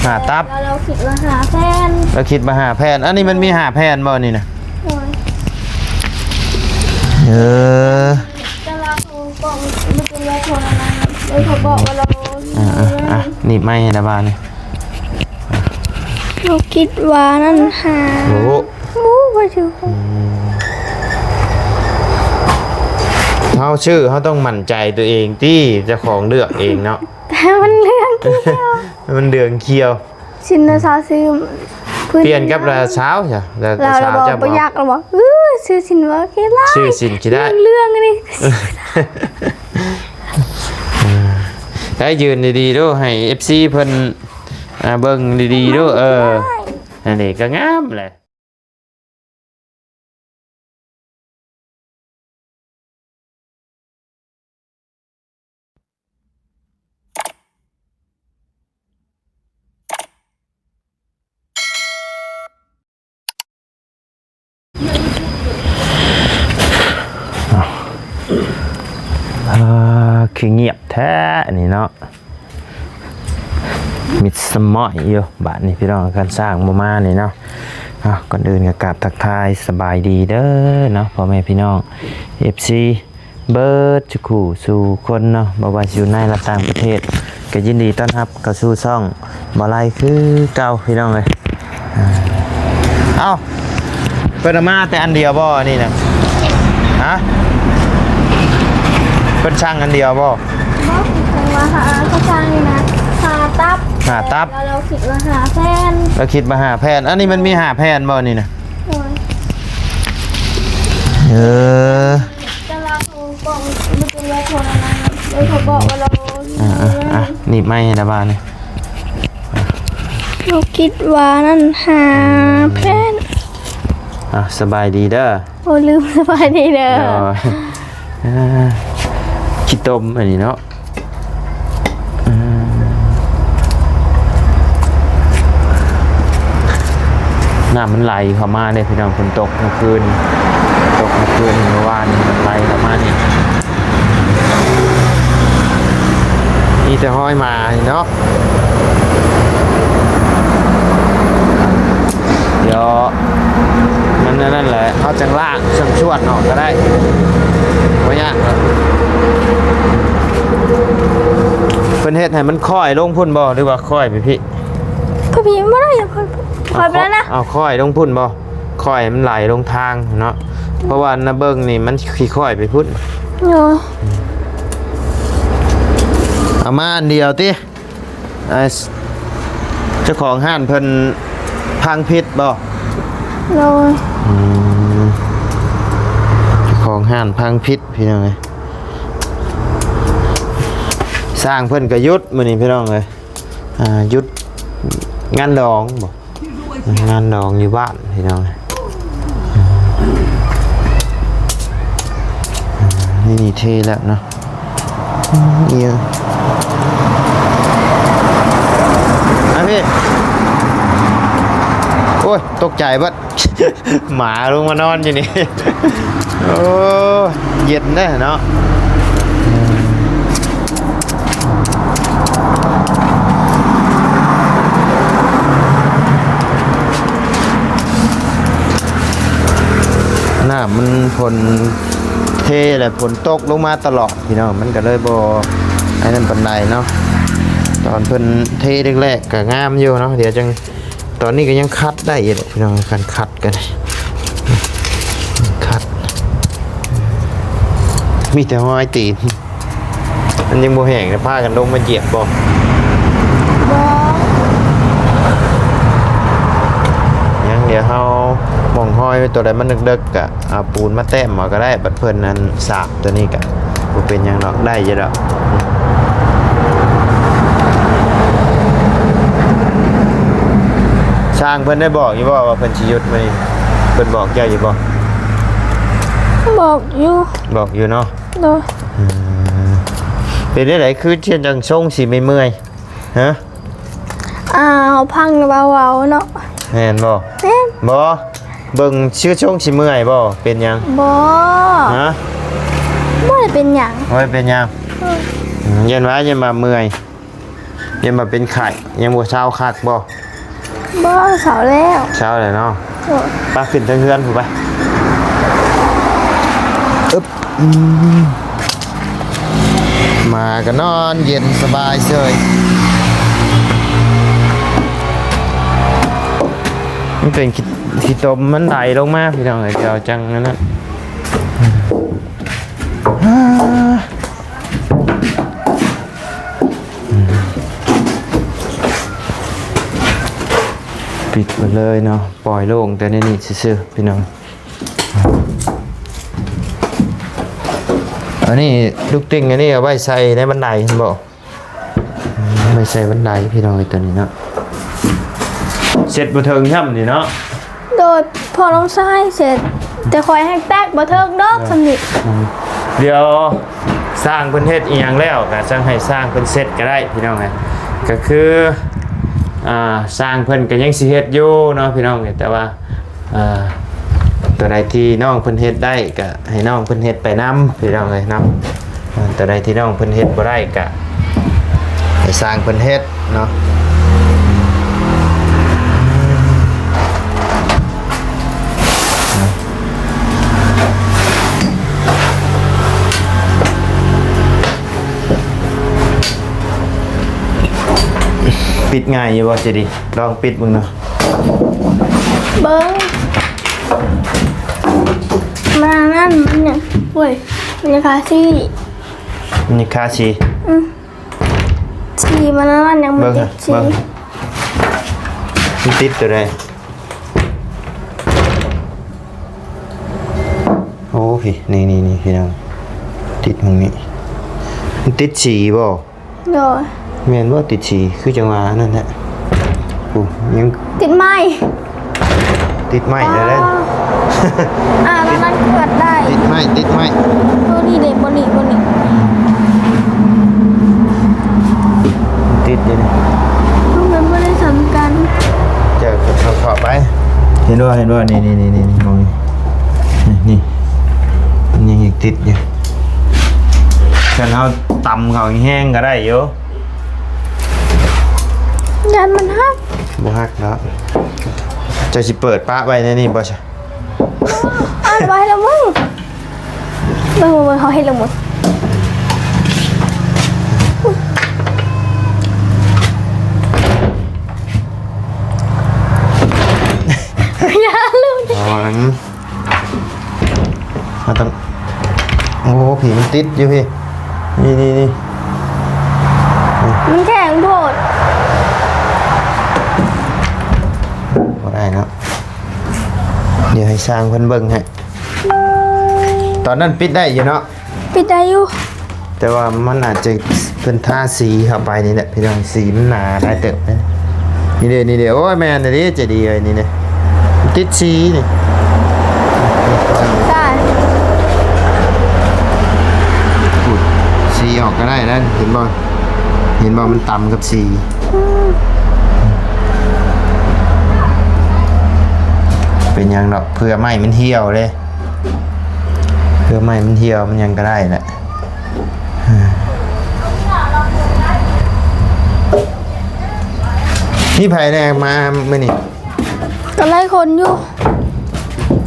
ຫ້າຕັບ ແລ້ວລາວຄິດວ່າຫ້າແຜ່ນ ລາວຄິດວ່າຫ້າແຜ່ນ. ອັນນີ້ມັນມີຫ້າແຜ່ນບໍ່ນີ້ນະ? ໂດຍ ເອີ ແຕ່ວ່າເຂົາບອກ ມັນເປັນວ່າເທົ່ານັ້ນ ແລ້ວເຂົາບອກວ່າລາວ ອ່າ ອ່າ ອ່າ ໜີບໄມ້ໃຫ້ລະບາດນີ້. ເຮົາຄິດວ່ານັ້ນຫາ ໂອ້ ໂອ້ ບໍ່ຖືກ. ອືມ ເຮົາຊື້ ເຮົາຕ້ອງໝັ້ນໃຈຕົວເອງຕິ ເຈົ້າຂອງເລືອກເອງເນາະ. ແຕ່ມັນເຫຼືອງຂຽວ ມັນເຫຼືອງຂຽວ. ຊິນລະຊາວຊື້ ປ່ຽນກັບລະຊາວ ລະຊາວເຈົ້າບໍ່ຢາກ ລະບອກ ເອີ ຊື້ຊິນວ່າຂີ້ລ້າຍ ຊື້ຊິນຂີ້ລ້າຍ ເຫຼືອງໆ ອັນນີ້. ໄດ້ຢືນດີໆ ດູ ໃຫ້ເອັຟຊີເພິ່ນ ອ່າ ເບິ່ງດີໆ ດູ ເອີ ອັນນີ້ກໍງາມແຫຼະ. ອ່າ ຄືງຽບແທ້ນີ້ເນາະ ມິດສະໝ້ອຍຢູ່ບາດນີ້ພີ່ນ້ອງ ຄັນຊ້າງບໍ່ມານີ້ເນາະ. ເອົາ ກ່ອນອື່ນກໍກາບທັກທາຍສະບາຍດີເດີເນາະ ພໍ່ແມ່ພີ່ນ້ອງ ເອັຟຊີ ເບິດສູ່ຄູ່ສູ່ຄົນເນາະ ບໍ່ວ່າຊິຢູ່ໃນ ແລະ ຕ່າງປະເທດ ກໍຍິນດີຕ້ອນຮັບເຂົ້າສູ່ຊ່ອງບໍ່ໄລຄືເກົ່າ ພີ່ນ້ອງເອີຍ. ເອົ້າ ເພິ່ນເອົາມາແຕ່ອັນດຽວບໍ່ອັນນີ້ນະ? ຮະ ເພິ່ນສັ່ງອັນດຽວບໍ່? ບໍ່ ເພິ່ນວ່າ ເຂົາສັ່ງນີ້ນະ ຫ້າຕັບ ຫ້າຕັບ ແລ້ວລາວຄິດວ່າຫ້າແຜ່ນ ລາວຄິດວ່າຫ້າແຜ່ນ. ອັນນີ້ມັນມີຫ້າແຜ່ນບໍ່ນີ້ນະ? ໂດຍ ເອີ ແຕ່ວ່າເຂົາບອກ ມັນເປັນວ່າເທົ່ານັ້ນ ແລ້ວເຂົາບອກວ່າລາວ ອ່າ ອ່າ ອ່າ ໜີບໄມ້ໃຫ້ລະບາດນີ້. ເຮົາຄິດວ່ານັ້ນຫາແຜ່ນ. ອ່າ ສະບາຍດີເດີ. ໂອ້ ລືມ ສະບາຍດີເດີ. ໂດຍ ອ່າ ຂີ້ຕົມອັນນີ້ເນາະ. ອືມ ນ້ຳມັນໄຫຼເຂົ້າມາເດ້ພີ່ນ້ອງ ຝົນຕົກເມື່ອຄືນ ຕົກເມື່ອຄືນ ມື້ວານນີ້ ມັນໄຫຼເຂົ້າມານີ້ ມີແຕ່ຮອຍໝາເນາະ. ດຽວມັນອັນນັ້ນແຫຼະ ເຮົາຈັ່ງລ້າງຊວດໆ ອອກກໍໄດ້ ບໍ່ຍາກດອກ. ເພິ່ນເຮັດໃຫ້ມັນຄ້ອຍລົງພຸ້ນບໍ່ ຫຼືວ່າຄ້ອຍໄປພີ້? ກໍພີ້ບໍ່ໄດ້ ຄ່ອຍ ຄ່ອຍໄປແລ້ວນະ. ເອົາ ເອົາຄ້ອຍລົງພຸ້ນບໍ່? ຄ່ອຍໃຫ້ມັນໄຫຼລົງທາງເນາະ ເພາະວ່າໜ້າເບິ່ງນີ້ມັນຊິຄ່ອຍໄປພຸ້ນ. ໂອ້ ເອົາມາອັນດຽວຕິ. ອ່າ ເຈົ້າຂອງຮ້ານເພິ່ນພັງພິດບໍ່? ໂດຍ ອືມ ເຈົ້າຂອງຮ້ານພັງພິດພີ່ນ້ອງເອີຍ. ຊ່າງເພິ່ນກໍຢຸດມື້ນີ້ພີ່ນ້ອງເອີຍ ອ່າ ຢຸດງານດອງບໍ່? ງານດອງຢູ່ບ້ານພີ່ນ້ອງ. ນີ້ ນີ້ເທແລ້ວເນາະ. ອີຫຍັງ ມາພີ່. ໂອ້ຍ ຕົກໃຈເບິດ ໝາລົງມານອນຢູ່ນີ້. ໂອ້ ເຢັນເດ້ເນາະ. ນ້ຳມັນຝົນເທ ແລະ ຝົນຕົກລົງມາຕະຫຼອດພີ່ນ້ອງ ມັນກໍເລີຍບໍ່ອັນນັ້ນປານໃດເນາະ. ຕອນເພິ່ນເທແລກໆ ກໍງາມຢູ່ເນາະ ດຽວຈັ່ງ ຕອນນີ້ກໍຍັງຂັດໄດ້ຢູ່ດອກພີ່ນ້ອງ ຄັນຂັດກໍໄດ້ ຂັດ ມີແຕ່ຮອຍຕີນ. ມັນຍັງບໍ່ແຫ້ງ ພາກັນລົງມາຢຽບບໍ່? ບໍ່ ຍັງ. ດຽວເຮົາ ໝ່ອງຮອຍຕົວໃດມັນເດິກໆ ກະເອົາປູນມາແຕ້ມເອົາກໍໄດ້ ບັດເພິ່ນອັນສາບຕົວນີ້ກະບໍ່ເປັນຫຍັງດອກ ໄດ້ຢູ່ດອກ. ຊ່າງເພິ່ນໄດ້ບອກຢູ່ບໍ່ວ່າເພິ່ນຊິຢຸດມື້ນີ້? ເພິ່ນບອກເຈົ້າຢູ່ບໍ່? ບອກຢູ່ ບອກຢູ່ເນາະ. ໂດຍ ອືມ ເປັນຈັ່ງໃດ ຄືຈັ່ງຊົງຊິເມື່ອຍໆ ຮະ? ອ້າວ ຟັງແຕ່ເວົ້າໆ ເນາະ. ແມ່ນບໍ່? ແມ່ນ. ບໍ່ ເບິ່ງຊື່ຊົງຊິເມື່ອຍບໍ່? ເປັນຫຍັງ? ບໍ່ ຮະ? ບໍ່ໄດ້ເປັນຫຍັງ ບໍ່ໄດ້ເປັນຫຍັງ. ອືມ ອືມ ຢ້ານວ່າ ຢ້ານວ່າເມື່ອຍ. ຍັງມາເປັນໄຂ້ ຍັງບໍ່ເຊົາຄັກບໍ່? ບໍ່ ເຊົາແລ້ວ ເຊົາແລ້ວເນາະ. ໂອ້ ໄປຂຶ້ນເທິງເຮືອນພຸ້ນໄປ. ອຶບ ອືມ ມາກໍນອນເຢັນສະບາຍເສີຍ. ມັນເປັນຂີ້ ຂີ້ຕົມ ມັນໄຫຼລົງມາ ພີ່ນ້ອງເອີຍ. ດຽວຈັ່ງນັ້ນນະ. ປິດໄປເລີຍເນາະ ປ່ອຍໂລ່ງແຕ່ໃນນີ້ຊື່ໆ ພີ່ນ້ອງ. ອັນນີ້ລູກຕິ່ງ ອັນນີ້ເອົາໄວ້ໃສ່ໃນບັນໄດ ເຫັນບໍ່? ອືມ ໄວ້ໃສ່ບັນໄດ ພີ່ນ້ອງເອີຍ ຕົວນີ້ເນາະ. ເຊັດບໍ່ເຖິງຊ້ຳນີ້ເນາະ. ໂດຍ ພໍ່ນ້ອງຊາຍເຊັດ ແຕ່ຂ້ອຍແຮງແຕກບໍ່ເຖິງດອກ ເອີ ສ່ຳນີ້. ອືມ ດຽວຊ່າງເພິ່ນເຮັດອີ່ຫຍັງແລ້ວ ກໍຈັ່ງໃຫ້ຊ່າງເພິ່ນເຊັດກໍໄດ້ ພີ່ນ້ອງເອີຍ. ກໍຄື ອ່າ ຊ່າງເພິ່ນກໍຍັງຊິເຮັດຢູ່ເນາະ ພີ່ນ້ອງເອີຍ. ແຕ່ວ່າ ອ່າ ຕົວໃດທີ່ນ້ອງເພິ່ນເຮັດໄດ້ ກໍໃຫ້ນ້ອງເພິ່ນເຮັດໄປນຳ ພີ່ນ້ອງເອີຍເນາະ. ອ່າ ຕົວໃດທີ່ນ້ອງເພິ່ນເຮັດບໍ່ໄດ້ ກະໃຫ້ຊ່າງເພິ່ນເຮັດເນາະ. ປິດງ່າຍຢູ່ບໍ່ ເຈດີ? ລອງປິດເບິ່ງເນາະ. ເບິ່ງ ມັນອັນນັ້ນ ມັນຫຍັງ ໂອ້ຍ ມັນຍັງຄາຊີ ມັນຍັງຄາຊີ. ອືມ ສີມັນອັນນັ້ນ ຍັງບໍ່ຕິດສີ ເບິ່ງ ມັນຕິດຕົວໃດ? ໂອ້ ພີ້ ນີ້ໆໆ ພີ່ນ້ອງ ຕິດໝ່ອງນີ້ ມັນຕິດສີບໍ່? ໂດຍ ແມ່ນບໍ່? ຕິດສີ ຄືຈັ່ງວ່າອັນນັ້ນແຫຼະ. ໂອ້ ຍັງຕິດໄມ້ ຕິດໄມ້ໄດ້ແລ້ວ. ອ່າ ແລ້ວນັ້ນເກືອບໄດ້ ຕິດໄມ້ ຕິດໄມ້. ໂຕນີ້ເດ້ ບໍ່ນີ້ ບໍ່ນີ້ ຕິດຢູ່ນີ້ ມັນບໍ່ໄດ້ສຳຄັນ. ເຈົ້າເຂົ້າໄປ ເຫັນບໍ່ ເຫັນບໍ່? ນີ້ໆໆໆ ມອງນີ້ ນີ້ ນີ້ ນີ້ຍັງຕິດຢູ່. ຄັນເຮົາຕຳເຂົ້າແຮງໆກໍໄດ້ຢູ່. ຢ້ານມັນຫັກ ບໍ່ຫັກດອກ. ເຈົ້າຊິເປີດປະໄວ້ໃນນີ້ບໍ່ຊະ? ອ່ານໄວ້ແລ້ວມຶງ ເບິ່ງ ເບິ່ງ ເຂົາເຮັດແລ້ວມຶງ. ຢ່າເລີຍ ເຮົາຕ້ອງ ໂອ້ ພີ້ ມັນຕິດຢູ່ພີ້ ນີ້ໆໆ ມັນແຂງໂພດ ບໍ່ໄດ້ເນາະ. ດຽວໃຫ້ຊ່າງເພິ່ນເບິ່ງໃຫ້. ຕອນນັ້ນປິດໄດ້ຢູ່ເນາະ? ປິດໄດ້ຢູ່ ແຕ່ວ່າມັນອາດຈະ ເພິ່ນທາສີເຂົ້າໄປນີ້ແຫຼະ ພີ່ນ້ອງ ສີມັນໜາຫຼາຍເຕີບເດ້. ນີ້ເດ້ ນີ້ເດ້ ໂອ້ຍ ແມ່ນເດ້ ໃຈດີເອີຍ ນີ້ເດ້ ຕິດສີນີ້ ນີ້ ຂູດສີອອກກໍໄດ້ນະ. ເຫັນບໍ່ ເຫັນບໍ່ ມັນຕຳກັບສີ. ເປັນຫຍັງດອກ ເພື່ອໄມ້ມັນຫ່ຽວເດ້ ເພື່ອໄມ້ມັນຫ່ຽວ ມັນຫຍັງກໍໄດ້ແຫຼະ. ມີໃຜແດ່ມາມື້ນີ້? ກໍຫຼາຍຄົນຢູ່.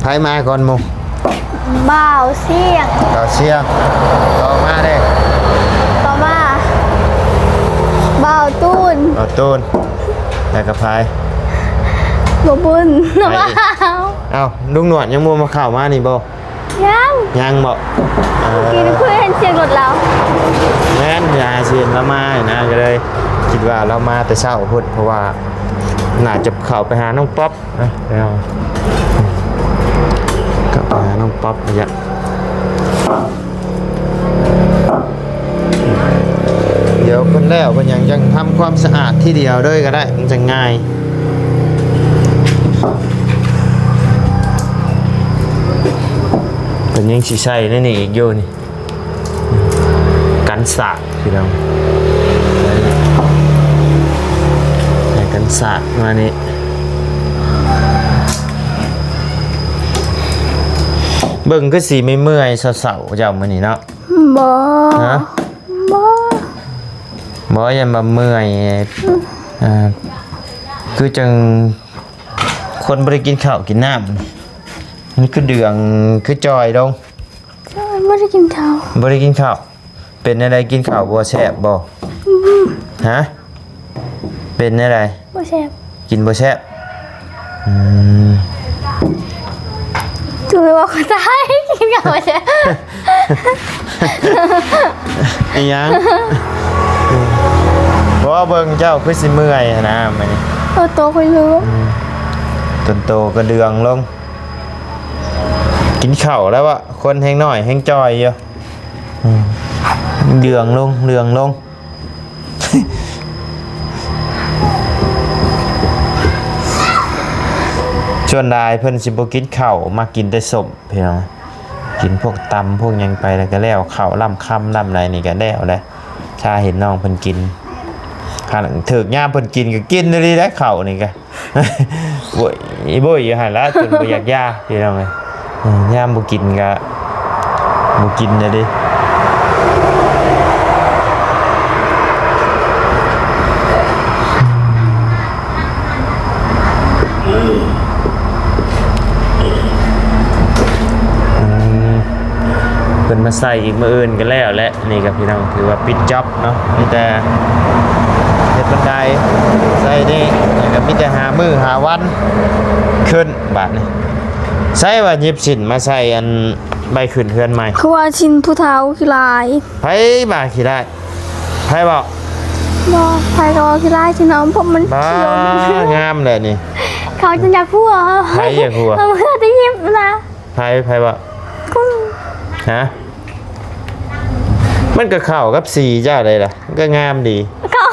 ໃຜມາກ່ອນໝູ່? ບ່າວຊຽງ ບ່າວຊຽງ. ຕໍ່ມາເດ້? ຕໍ່ມາ ບ່າວຕູນ ບ່າວຕູນ. ແລ້ວກໍໃຜ? ບໍ່ບຸນ. ໃຜອີກ? ອ້າວ ລຸງໜວດຍັງບໍ່ມາ ເຂົ້າມານີ້ບໍ່? ຍັງ ຍັງບໍ່? ເອີ ກີ້ໄດ້ເຄີຍເຫັນສຽງລົດລາວ. ແມ່ນ ຍາຊິເຫັນລາວມານະ ກໍເລີຍຄິດວ່າລາວມາແຕ່ເຊົ້າພຸ້ນ ເພາະວ່າໜ້າຈະເຂົ້າໄປຫານ້ອງປັອບນະ. ແລ້ວກໍໄປຫານ້ອງປັອບນີ້ແຫຼະ. ດຽວເພິ່ນແລ້ວເພິ່ນຫຍັງຈັ່ງທຳຄວາມສະອາດທີດຽວເລີຍກໍໄດ້ ມັນຈະງ່າຍ. ເພິ່ນຍັງຊິໃສ່ໃນນີ້ອີກຢູ່ນີ້ ກັນສາດ ພີ່ນ້ອງ ໃສ່ກັນສາດມານີ້. ເບິ່ງຄືຊິເມື່ອຍໆ ເຊົາໆ ເຈົ້າມື້ນີ້ເນາະ. ບໍ່ ຮະ? ບໍ່ ບໍ່ ຢ້ານວ່າເມື່ອຍ ອືມ ອ່າ ຄືຈັ່ງຄົນບໍ່ໄດ້ກິນເຂົ້າກິນນ້ຳ ມັນຄືເດືອງ ຄືຈ່ອຍລົງ. ເຈົ້າບໍ່ໄດ້ກິນເຂົ້າ ບໍ່ໄດ້ກິນເຂົ້າ. ເປັນແນວໃດ ກິນເຂົ້າບໍ່ແຊບບໍ່? ອືມ ຮະ? ເປັນແນວໃດ? ບໍ່ແຊບ ກິນບໍ່ແຊບ. ອືມ ຖືວ່າຄົນຕາຍ ກິນເຂົ້າບໍ່ແຊບ. ອີຫຍັງ? ເພາະວ່າເບິ່ງເຈົ້າຄືຊິເມື່ອຍຫັ້ນນະ ມື້ນີ້ ເອີ ໂຕຂ້ອຍເຫຼືອງ ອືມ ຕົນໂຕກໍເຫຼືອງລົງ. ກິນເຂົ້າແລ້ວວະ ຄົນແຮງໜ້ອຍແຮງຈ່ອຍຢູ່. ອືມ ເຫຼືອງລົງ ເຫຼືອງລົງ. ສ່ວນຫຼາຍເພິ່ນຊິບໍ່ກິນເຂົ້າ ມັກກິນແຕ່ສົ້ມພີ່ນ້ອງ. ກິນພວກຕຳພວກຫຍັງໄປແລ້ວກໍແລ້ວ ເຂົ້າລ້ຳຄຳລ້ຳໃດນີ້ກໍແລ້ວແຫຼະ. ຖ້າເຫັນນ້ອງເພິ່ນກິນ ຄັນຖືກຍາມເພິ່ນກິນກໍກິນອີ່ຫຼີແຫຼະ ເຂົ້ານີ້ກໍ ໂອ້ຍ ໂອ້ຍຢູ່ຫັ້ນລະ ຈົນບໍ່ຢາກຢາ ພີ່ນ້ອງເອີຍ. ເອີ ຍາມບໍ່ກິນກະບໍ່ກິນແລ້ວເດ້. ອືມ ເພິ່ນມາໃສ່ອີກມື້ອື່ນກໍແລ້ວແຫຼະ. ນີ້ກໍພີ່ນ້ອງ ຖືວ່າປິດຈັອບເນາະ ມີແຕ່ເຮັດບັນໄດໃສ່ນີ້ ແລ້ວກໍມີແຕ່ຫາມື້ຫາວັນຂຶ້ນ. ບາດນີ້ໃສວ່າຫຍິບສິ້ນມາໃສ່ອັນໃບຂຶ້ນເຮືອນໃໝ່ ຄືວ່າສິ້ນຜູ້ເຖົ້າຂີ້ຮ້າຍ. ໃຜວ່າຂີ້ຮ້າຍ? ໃຜເວົ້າ? ບໍ່ ໃຜກໍເວົ້າຂີ້ຮ້າຍຊິເນາະ ເພາະມັນ ບ້າ ຂຽວ ງາມແຫຼະນີ້. ເຂົາຈະຢາກຫົວ ໃຜຢາກຫົວ? ເຂົາເມື່ອແຕ່ຫຍິບນະ. ໃຜ ໃຜເວົ້າ? ຮະ? ມັນກໍເຂົ້າກັບສີເຈົ້າໄດ໋ລະ ມັນກໍງາມດີ. ເຂົ້າ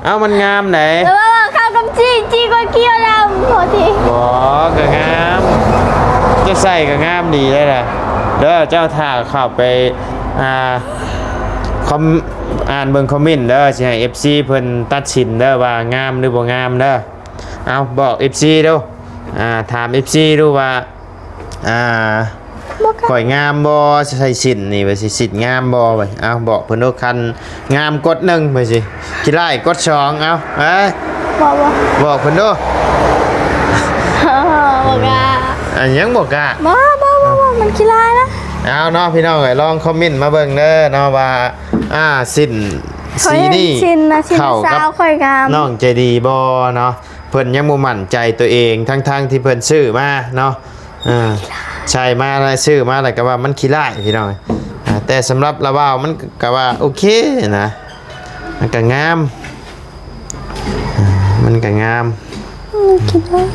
ເອົ້າ ມັນງາມໃດ໋. ແລ້ວວ່າເຂົ້າກັບສີ ສີກໍຂຽວດຳພໍດີ. ບໍ່ ກໍງາມ ເຈົ້າໃສ່ກໍງາມດີໄດ໋ລະ. ເດີ ເຈົ້າຖ້າເຂົ້າໄປ ອ່າ ຄອມ ອ່ານເບິ່ງຄອມເມັນເດີ ຊິໃຫ້ເອັຟຊີເພິ່ນຕັດສິນເດີ ວ່າງາມຫຼືບໍ່ງາມເດີ. ເອົາ ບອກເອັຟຊີດູ ອ່າ ຖາມເອັຟຊີດູວ່າ ອ່າ ບໍ່ ຂ້ອຍງາມບໍ່ ໃສ່ສິ້ນນີ້ ວ່າຊິສິ້ນງາມບໍ່ ວ່າ. ເອົາ ບອກເພິ່ນດູ ຄັນງາມກົດໜຶ່ງ ວ່າຊິ ຂີ້ຮ້າຍກົດສອງ. ເອົາ ເອີຍ ບໍ່ ບໍ່ ບອກເພິ່ນດູ. ບໍ່ກ້າ. ອັນຫຍັງບໍ່ກ້າ? ບໍ່ ບໍ່ ບໍ່ ບໍ່ ມັນຂີ້ຮ້າຍນະ. ເອົາເນາະ ພີ່ນ້ອງເອີຍ ລອງຄອມເມັນມາເບິ່ງເດີເນາະ ວ່າ ອ່າ ສິ້ນ ສີນີ້ ເຂົ້າກັບ ຂ້ອຍງາມ ນ້ອງໃຈດີບໍ່ເນາະ. ເພິ່ນຍັງບໍ່ໝັ້ນໃຈຕົວເອງ ທັງໆທີ່ເພິ່ນຊື້ມາເນາະ. ເອີ ໃສ່ມາແລ້ວ ຊື້ມາແລ້ວກໍວ່າມັນຂີ້ຮ້າຍ ພີ່ນ້ອງ. ອ່າ ແຕ່ສຳລັບລາວາວ ມັນກໍວ່າໂອເຄນະ ມັນກໍງາມ ອ່າ ມັນກໍງາມ. ມັນຂີ້ຮ້າຍ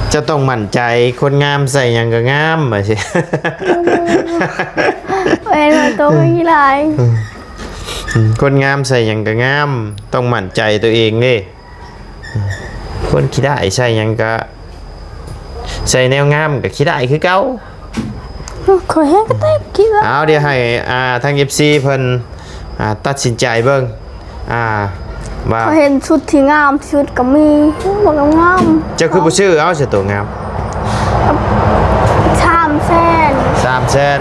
ເຈົ້າຕ້ອງໝັ້ນໃຈ ຄົນງາມໃສ່ຫຍັງກໍງາມ ວ່າຊີ້. ແມ່ນວ່າໂຕມັນຂີ້ຮ້າຍ. ອືມ ອືມ ຄົນງາມໃສ່ຫຍັງກໍງາມ ຕ້ອງໝັ້ນໃຈຕົວເອງເດ້. ຄົນຂີ້ດ້າຍໃສ່ຫຍັງກະ ໃສ່ແນວງາມກະຂີ້ດ້າຍຄືເກົ່າ. ໂອ້ ຂ້ອຍແຮງກະແຕກຂີ້ວ່າ. ເອົາ ດຽວໃຫ້ ອ່າ ທາງເອັຟຊີເພິ່ນ ອ່າ ຕັດສິນໃຈເບິ່ງ ອ່າ ວ່າ ຂ້ອຍເຫັນຊຸດທີ່ງາມທີ່ສຸດກະມີ ບໍ່ງາມ. ເຈົ້າຄືບໍ່ຊື້ເອົາຊະໂຕງາມ? ສາມແສນ. ສາມແສນ.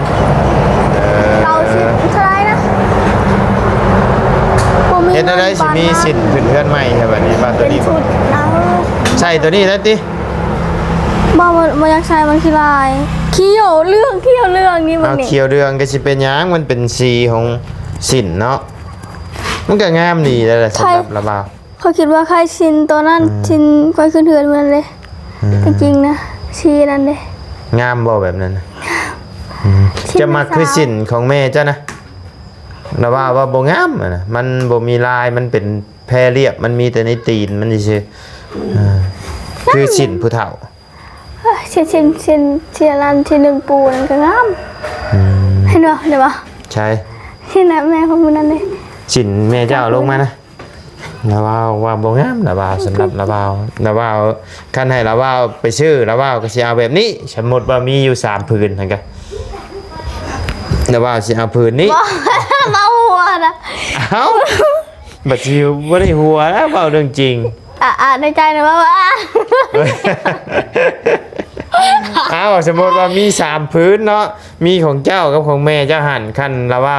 ເອີ ເກົ້າສິບເທົ່າໃດນະ? ບໍ່ມີເງິນປານນັ້ນ. ເຮັດແນວໃດຊິມີສິ້ນຂຶ້ນເຮືອນໃໝ່ແທ້ບາດນີ້ ວ່າໂຕນີ້ບໍ່ ໃສ່ໂຕນີ້ແລ້ວຕິ? ບໍ່ ບໍ່ ບໍ່ຢາກໃສ່ ມັນຂີ້ລາຍ ຂຽວເຫຼືອງ ຂຽວເຫຼືອງນີ້ ເບິ່ງນີ້ ຂຽວເຫຼືອງກໍຊິເປັນຫຍັງ ມັນເປັນສີຂອງສິ້ນເນາະ ມັນກໍງາມດີແລ້ວແຫຼະ ສຳລັບລາວບ່າວ. ຂ້ອຍຄິດວ່າຄ້າຍສິ້ນໂຕນັ້ນ ອືມ ສິ້ນຂ້ອຍຂຶ້ນເຮືອນມື້ນັ້ນເດ້ ອືມ ແຕ່ຈິງນະ ສີນັ້ນເດ້. ງາມບໍ່ແບບນັ້ນນະ? ອືມ ສິ້ນ ຈະມັກຄືສິ້ນຂອງແມ່ເຈົ້ານະ ລາວວ່າ ວ່າບໍ່ງາມຫັ້ນນະ ມັນບໍ່ມີລາຍ ມັນເປັນແພລຽບ ມັນມີແຕ່ໃນຕີນມັນຊື່ໆ ເອີ ຄືສິ້ນຜູ້ເຖົ້າ. ເອີ ຊິ ຊິ ຊິ ຊິອັນນັ້ນ ຊິໜຶ່ງປູນັ້ນກໍງາມ ອືມ ເຫັນບໍ່ ເຫັນບໍ່? ໃຊ່ ເຫັນນະ ແມ່ຂອງມື້ນັ້ນເດ້ ສິ້ນແມ່ເຈົ້າລົງມານະ. ລາວວ່າ ວ່າບໍ່ງາມ ລາວວ່າ ສຳລັບລາວວ່າ ລາວວ່າ ຄັນໃຫ້ລາວວ່າໄປຊື້ ລາວວ່າກໍຊິເອົາແບບນີ້ ສົມມຸດວ່າມີຢູ່ສາມຜືນຫັ້ນກະ ລາວວ່າຊິເອົາຜືນນີ້ ບໍ່ ເວົ້າຫົວນະ ເອົ້າ ບັດຊິບໍ່ໄດ້ຫົວແລ້ວ ເວົ້າເລື່ອງຈິງ ອ່າ ໃນໃຈນະວ່າ ອ້າວ ສົມມຸດວ່າມີສາມຜືນເນາະ ມີຂອງເຈົ້າກັບຂອງແມ່ເຈົ້າຫັ້ນ ຄັນລາວວ່າ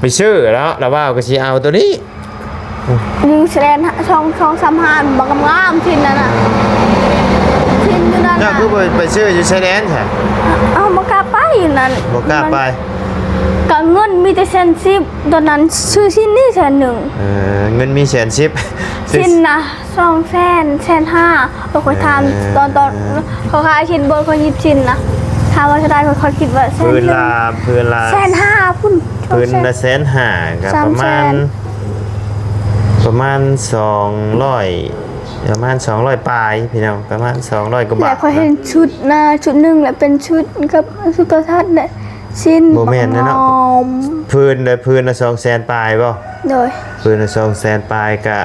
ໄປຊື້ແລ້ວ ລາວວ່າກໍຊິເອົາໂຕນີ້ ຢູ່ຊາຍແດນ ສອງ ສອງສາມຮ້ານ ບັກງາມໆ ຊິນນັ້ນນະ ຊິນຢູ່ນັ້ນນະ. ເຈົ້າຄືບໍ່ໄປຊື້ຢູ່ຊາຍແດນຊະ? ເຮົາບໍ່ກ້າໄປນັ້ນ ບໍ່ກ້າໄປ ມັນ ກະເງິນມີແຕ່ແສນສິບ ຕອນນັ້ນຊື້ຊິນນີ້ແສນໜຶ່ງ. ເອີ ເງິນມີແສນສິບ ຊື້ ຊິນນະ ສອງແສນ ແສນຫ້າ. ເອີ ຂ້ອຍຖາມ ເອີ ຕອນ ຕອນເຂົາຂາຍຊິນ ເບິ່ງ ຂ້ອຍຍິບຊິນນະ ຖາມວ່າເທົ່າໃດ ຂ້ອຍຄິດວ່າແສນ ພື້ນລະ ພື້ນລະ ແສນຫ້າພຸ້ນ ພື້ນລະແສນຫ້າ ກໍປະມານ ສາມແສນ ປະມານສອງຮ້ອຍ ປະມານສອງຮ້ອຍປາຍພີ່ນ້ອງ ປະມານສອງຮ້ອຍກວ່າບາດ. ແລ້ວຂ້ອຍເຫັນ ນະ ຊຸດນະ ຊຸດໜຶ່ງ ແລ້ວເປັນຊຸດກັບ ຊຸດໂທລະທັດ ແລະ ຊິນ ບໍ່ແມ່ນແລ້ວເນາະ ບັກງາມ ພື້ນລະ ພື້ນລະສອງແສນປາຍບໍ່? ໂດຍ ພື້ນລະສອງແສນປາຍກະ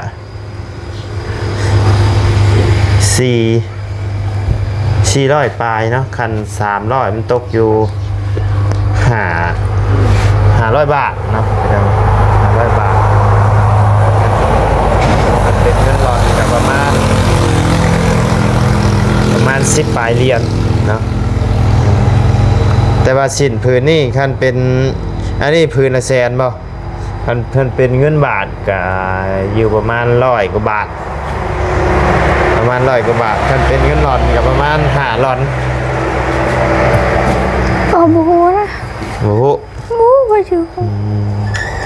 ສີ່ ສີ່ຮ້ອຍປາຍເນາະ ຄັນສາມຮ້ອຍມັນຕົກຢູ່ ຫ້າ ຫ້າຮ້ອຍບາດເນາະ ພີ່ນ້ອງ ຫ້າຮ້ອຍບາດ. ຄັນເປັນເງິນລອນກໍປະມານ ປະມານສິບປາຍຫຼຽນເນາະ. ແຕ່ວ່າສິ້ນຜືນນີ້ ຄັນເປັນ ອັນນີ້ຜືນລະແສນບໍ່? ຄັນເພິ່ນເປັນເງິນບາດກະຢູ່ປະມານຮ້ອຍກວ່າບາດ ປະມານຮ້ອຍກວ່າບາດ. ຄັນເປັນເງິນລອນກະປະມານຫ້າລອນ. ເອີ ບໍ່ຮູ້ນະ ບໍ່ຮູ້ ບໍ່ຮູ້ວ່າຊື່ ອືມ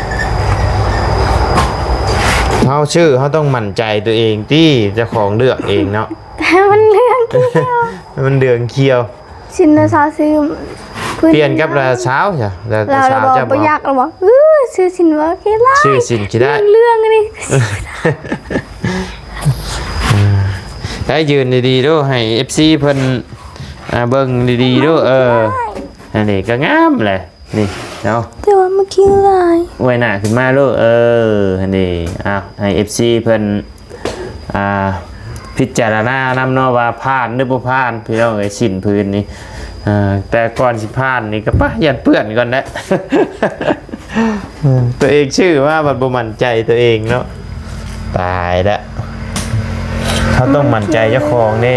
ເຮົາຊື້ ເຮົາຕ້ອງໝັ້ນໃຈຕົວເອງຕິ ເຈົ້າຂອງເລືອກເອງເນາະ. ແຕ່ມັນເລື່ອງກ່ຽວ ມັນເລື່ອງກ່ຽວ. ຊິນລະຊາວ ຊື້ ປຽນກັບລະຊາວ ລະຊາວ ເຈົ້າບໍ່ຢາກ ລະບອກ ເອີ ຊື້ຊິນວ່າຂີ້ລ້າຍ ຊື້ຊິນຂີ້ລ້າຍ ເລື່ອງໆ ອັນນີ້. ໄດ້ຢືນດີໆດູ ໃຫ້ເອັຟຊີເພິ່ນ ອ່າ ເບິ່ງດີໆດູ. ເອີ ອັນນີ້ກໍງາມແຫຼະ ນີ້ເນາະ ແຕ່ວ່າມັນຂີ້ລ້າຍ. ອວຍໜ້າຂຶ້ນມາລູກ ເອີ ອັນນີ້ ເອົາ ໃຫ້ເອັຟຊີເພິ່ນ ອ່າ ພິຈາລະນານຳເນາະ ວ່າຜ່ານຫຼືບໍ່ຜ່ານ ພີ່ນ້ອງເອີຍ. ສິ້ນຜືນນີ້ ອ່າ ແຕ່ກ່ອນຊິຜ່ານນີ້ກໍປະ ຢ້ານເປື້ອນກ່ອນແຫຼະ. ຕົວເອງຊື້ມາບັດບໍ່ໝັ້ນໃຈຕົວເອງເນາະ ຕາຍລະ. ເຮົາຕ້ອງໝັ້ນໃຈເຈົ້າຂອງເດ້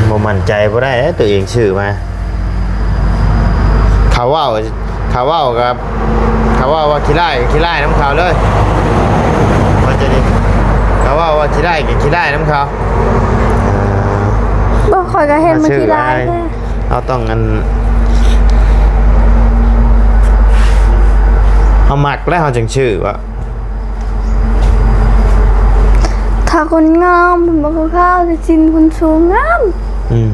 ບໍ່ໝັ້ນໃຈບໍ່ໄດ້ເດ້ ຕົວເອງຊື້ມາ. ເຂົາເວົ້າ ເຂົາເວົ້າກັບ ເຂົາເວົ້າວ່າຂີ້ລ້າຍ ຂີ້ລ້າຍນຳເຂົາເລີຍ ວ່າຈັ່ງນີ້. ເຂົາເວົ້າວ່າຂີ້ລ້າຍກໍຂີ້ລ້າຍນຳເຂົາ. ບໍ່ ຂ້ອຍກໍເຫັນມັນຂີ້ລ້າຍແທ້. ເຮົາຕ້ອງອັນ ເຮົາມັກແລ້ວເຮົາຈຶ່ງຊື້ວະ. ຖ້າຄົນງາມ ມັນບໍ່ຄືເຂົາ ແຕ່ຊິນຄົນສູງງາມ. ອືມ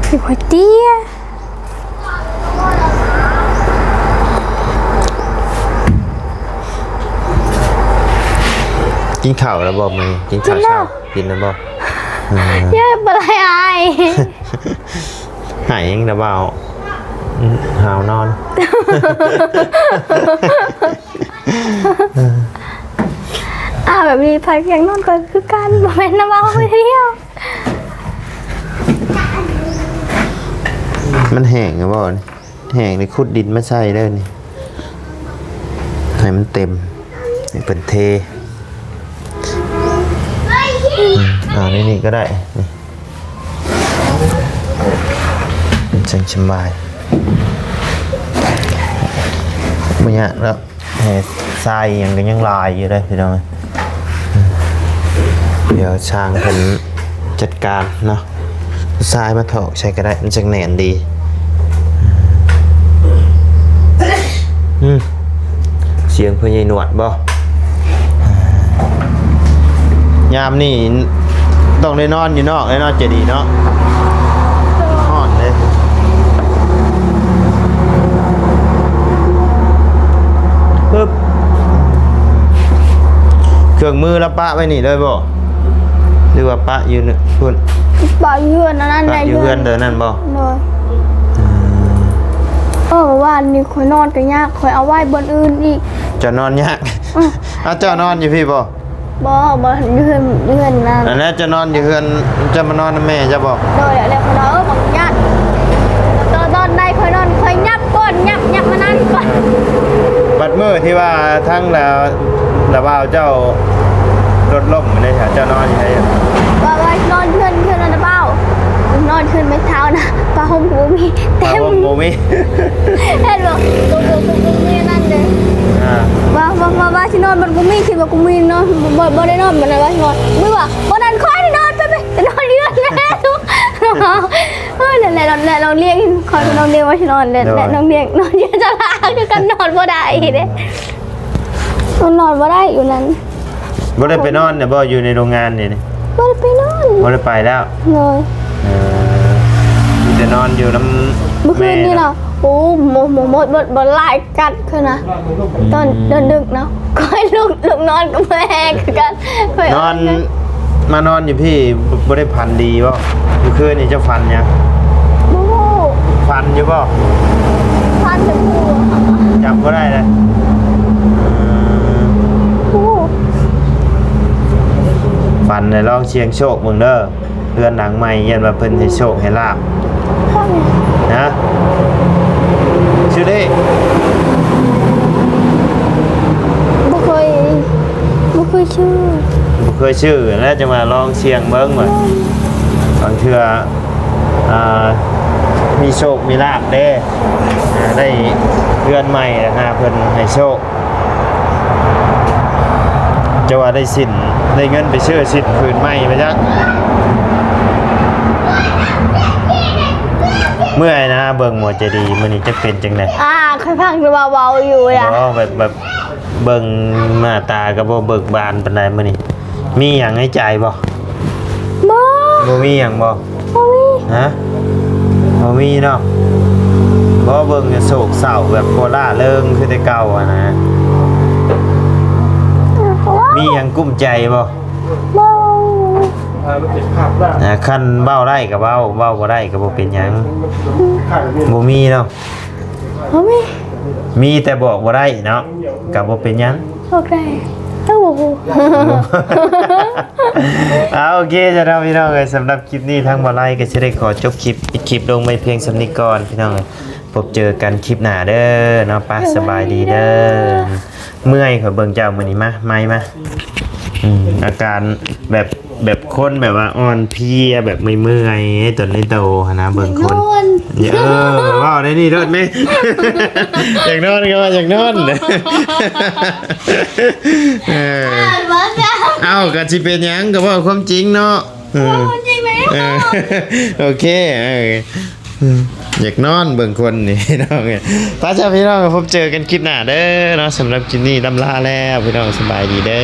ຄືຂ້ອຍເຕ້ຍ. ກິນເຂົ້າແລ້ວບໍ່ມື້ນີ້? ກິນເຂົ້າເຊົ້າ ກິນແລ້ວບໍ່? ເອີ ເຢັບບໍ່ໄດ້ອ້າຍ. ຫາຍຫຍັງນະບ່າວ? ຫາວນອນ. ອ້າ ແບບນີ້ໃຜກໍຢາກນອນກໍຄືກັນ ບໍ່ແມ່ນນະບ່າວຜູ້ດຽວ. ມັນແຫ້ງແລ້ວບໍ່ນີ້? ແຫ້ງນີ້ຂຸດດິນມາໃສ່ເດີນີ້ ໃຫ້ມັນເຕັມ ໃຫ້ເພິ່ນເທ. ອືມ ເອົາໃນນີ້ກໍໄດ້ ນີ້ ມັນຈັ່ງສະບາຍ ບໍ່ຍາກດອກ. ແຮ່ຊາຍອີ່ຫຍັງກໍຍັງຫຼາຍຢູ່ເດ້ພີ່ນ້ອງ. ດຽວຊ່າງເພິ່ນຈັດການເນາະ ຊາຍມາຖອກໃສ່ກໍໄດ້ ມັນຈັ່ງແໜ້ນດີ. ອືມ ສຽງພໍ່ໃຫຍ່ໜວດບໍ່? ຍາມນີ້ຕ້ອງໄດ້ນອນຢູ່ນອກແລ້ວເນາະ ເຈດີເນາະ. ຮ້ອນເດ້. ປຶບ ເຄື່ອງມືລະປະໄວ້ນີ້ເລີຍບໍ່? ຫຼືວ່າປະຢູ່ພຸ້ນ? ປະຢູ່ເຮືອນອັນນັ້ນ ປະຢູ່ເຮືອນ ເດີນັ້ນບໍ່? ໂດຍ. ອືມ ເອີ ວານນີ້ຂ້ອຍນອນກໍຍາກ ຂ້ອຍເອົາໄວ້ບ່ອນອື່ນອີກ. ເຈົ້ານອນຍາກ? ອືມ ເອົາ ເຈົ້ານອນຢູ່ພີ້ບໍ່? ບໍ່ ບໍ່ ຢູ່ເຮືອນ ຢູ່ເຮືອນນັ້ນ. ອັນນັ້ນເຈົ້ານອນຢູ່ເຮືອນ ເຈົ້າມານອນນຳແມ່ເຈົ້າບໍ່? ໂດຍ ແລ້ວຂ້ອຍນອນ ເອີ ບັກຍາດ ຕອນ ຕອນໃດຂ້ອຍນອນ ຂ້ອຍຫຍັບກ່ອນ ຫຍັບ ຫຍັບມານັ້ນກ່ອນ. ບັດມື້ທີ່ວ່າທາງລາ ລາວບ່າວເຈົ້າລົດລົ້ມນີ້ ເຈົ້ານອນຢູ່ໃສ? ວ່າ ວ່ານອນເຮືອນ ເຮືອນລາວບ່າວ ນອ ຄືນໄມ້ເທົ້ານະ ຜ້າຫົ່ມກໍບໍ່ມີ ຜ້າຫົ່ມກໍບໍ່ມີ ເຫັນບໍ່? ບໍ່ ບໍ່ ບໍ່ ບໍ່ມີອັນນັ້ນເດ້ ອ່າ ວ່າ ວ່າ ວ່າ ວ່າຊິນອນມັນບໍ່ມີ ຄິດວ່າກູມີນອນ ບໍ່ ບໍ່ໄດ້ນອນ ບໍ່ໄດ້ວ່າຊິນອນ ມື້ວ່າບໍ່ນັ້ນຂ້ອຍໄດ້ນອນ ໄປ ໄປ ໄປນອນຢູ່ນັ້ນແຫຼະ ເອີ ນັ້ນແຫຼະ ນັ້ນແຫຼະ ນ້ອງລ້ຽງ ຂ້ອຍ ນ້ອງລ້ຽງວ່າຊິນອນ ແລະ ໂດຍ ແລະ ນ້ອງລ້ຽງນອນຢູ່ສາລາ ຄືກັນ ນອນບໍ່ໄດ້ເດ້ ມັນນອນບໍ່ໄດ້ຢູ່ນັ້ນ. ບໍ່ໄດ້ໄປນອນແລ້ວບໍ່? ຢູ່ໃນໂຮງງານນີ້ ບໍ່ໄດ້ໄປນອນ ບໍ່ໄດ້ໄປແລ້ວ ໂດຍ ເອີ ມີແຕ່ນອນຢູ່ນຳ ມື້ຄືນນີ້ນະ ແມ່ເນາະ ໂອ້ ໝົດ ໝົດ ໝົດ ໝົດ ບໍ່ຫຼາຍກັດຄືນນະ ອືມ ຕອນເດີນດຶກເນາະ ຂ້ອຍລຸກ ລຸກນອນກໍບໍ່ແຮງຄືກັນ ຂ້ອຍ ນອນ ມານອນຢູ່ພີ້ ບໍ່ ບໍ່ໄດ້ຝັນດີບໍ່? ມື້ຄືນນີ້ເຈົ້າຝັນຫຍັງ? ບໍ່ຮູ້ ຝັນຢູ່ບໍ່? ຝັນແຕ່ຜູ້ ຈຳບໍ່ໄດ້ເລີຍ ເອີ ຜູ້ ຝັນແລ້ວລອງສ່ຽງໂຊກເບິ່ງເດີ ເຮືອນຫຼັງໃໝ່ ຢ້ານວ່າເພິ່ນໃຫ້ໂຊກໃຫ້ລາບ ນະ ຊື່ເດ້ ບໍ່ເຄີຍ ບໍ່ເຄີຍຊື່ ບໍ່ເຄີຍຊື່ ແລ້ວຈັ່ງວ່າລອງສ່ຽງເບິ່ງວ່າ ບາງເທື່ອ ອ່າ ມີໂຊກມີລາບເດ້ ອ່າ ໄດ້ເຮືອນໃໝ່ ຫາເພິ່ນໃຫ້ໂຊກ ຈະວ່າໄດ້ສິ້ນ ໄດ້ເງິນໄປຊື້ສິ້ນຜືນໃໝ່ໄປຈັກ ເມື່ອຍນະ ເບິ່ງໝໍໃຈດີ ມື້ນີ້ຈັກເປັນຈັ່ງໃດ? ອ່າ ຂ້ອຍຟັງແຕ່ວ່າເວົ້າຢູ່ລະ ບໍ່ ແບບ ແບບ ເບິ່ງໜ້າຕາກໍບໍ່ເບີກບານປານໃດມື້ນີ້ ມີຫຍັງໃນໃຈບໍ່? ບໍ່ ບໍ່ມີຫຍັງບໍ່? ບໍ່ມີ ຮະ? ບໍ່ມີເນາະ ບໍ່ ເບິ່ງໂສກເສົ້າແບບບໍ່ລ່າເລີງຄືແຕ່ເກົ່າຫັ້ນນະ ມີຫຍັງກຸ້ມໃຈບໍ່? ບໍ່ ອ່າ ຄັນເວົ້າໄດ້ກໍເວົ້າ ເວົ້າບໍ່ໄດ້ກໍບໍ່ເປັນຫຍັງ ບໍ່ມີເນາະ ບໍ່ມີ ມີແຕ່ບອກບໍ່ໄດ້ເນາະ ກໍບໍ່ເປັນຫຍັງ ບອກໄດ້ ເອີ ບໍ່ຮູ້ ອ່າ ໂອເຄ ສຳລັບພີ່ນ້ອງເອີຍ ສຳລັບຄລິບນີ້ທາງບໍ່ໄລກໍຊິໄດ້ຂໍຈົບຄລິບ ຄລິບລົງໄວ້ພຽງສ່ຳນີ້ກ່ອນ ພີ່ນ້ອງເອີຍ ພົບເຈີກັນຄລິບໜ້າເດີເນາະ ໄປ ສະບາຍດີເດີ ເມື່ອຍ ຂ້ອຍເບິ່ງເຈົ້າມື້ນີ້ ມາ ໄມມາ ອືມ ອາການແບບ ແບບຄົນແບບວ່າອ່ອນເພຍ ແບບເມື່ອຍໆ ຕົນໃນໂຕຫັ້ນນະ ເບິ່ງຄົນ ເອີ ເວົ້າໄດ້ນີ້ໂລດແມ່ ຢາກນອນກໍວ່າຢາກນອນ ເອີ ເອົ້າ ກໍຊິເປັນຫຍັງ ກໍເວົ້າຄວາມຈິງເນາະ ເອີ ເວົ້າຄວາມຈິງແລ້ວ ເອີ ໂອເຄ ເອີ ອືມ ຢາກນອນເບິ່ງຄົນນີ້ພີ່ນ້ອງເອີຍ ໄປຊະພີ່ນ້ອງ ພົບເຈີກັນຄລິບໜ້າເດີເນາະ ສຳລັບຄລິບນີ້ລ່ຳລາແລ້ວ ພີ່ນ້ອງ ສະບາຍດີເດີ.